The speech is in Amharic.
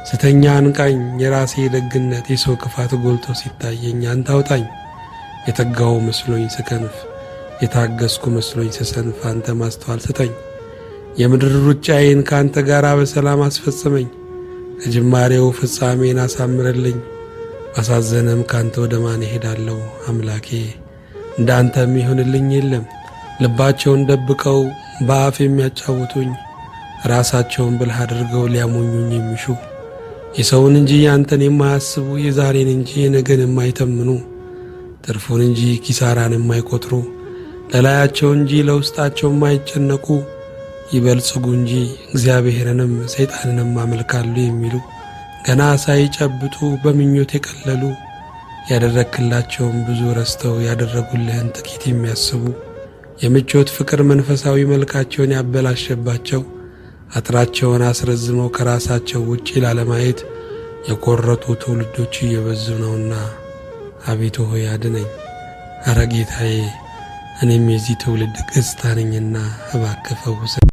ስተኛ አንቃኝ። የራሴ ደግነት የሰው ክፋት ጎልቶ ሲታየኝ አንተ አውጣኝ። የተጋው መስሎኝ ስከንፍ፣ የታገስኩ መስሎኝ ስሰንፍ አንተ ማስተዋል ስጠኝ። የምድር ሩጫዬን ከአንተ ጋር በሰላም አስፈጽመኝ። ከጅማሬው ፍጻሜን አሳምርልኝ። ባሳዘነም ካንተ ወደ ማን እሄዳለሁ? አምላኬ እንዳንተ የሚሆንልኝ የለም። ልባቸውን ደብቀው በአፍ የሚያጫውቱኝ፣ ራሳቸውን ብልህ አድርገው ሊያሞኙኝ የሚሹ፣ የሰውን እንጂ ያንተን የማያስቡ፣ የዛሬን እንጂ የነገን የማይተምኑ፣ ትርፉን እንጂ ኪሳራን የማይቆጥሩ፣ ለላያቸው እንጂ ለውስጣቸው የማይጨነቁ፣ ይበልጽጉ እንጂ እግዚአብሔርንም ሰይጣንንም አመልካሉ የሚሉ፣ ገና ሳይጨብጡ በምኞት የቀለሉ፣ ያደረግክላቸውን ብዙ ረስተው ያደረጉልህን ጥቂት የሚያስቡ፣ የምቾት ፍቅር መንፈሳዊ መልካቸውን ያበላሸባቸው፣ አጥራቸውን አስረዝመው ከራሳቸው ውጪ ላለማየት የቆረጡ ትውልዶች እየበዙ ነውና አቤቱ ሆይ አድነኝ። እረ ጌታዬ፣ እኔም የዚህ ትውልድ ገጽታ ነኝና እባክህ ፈውሰኝ።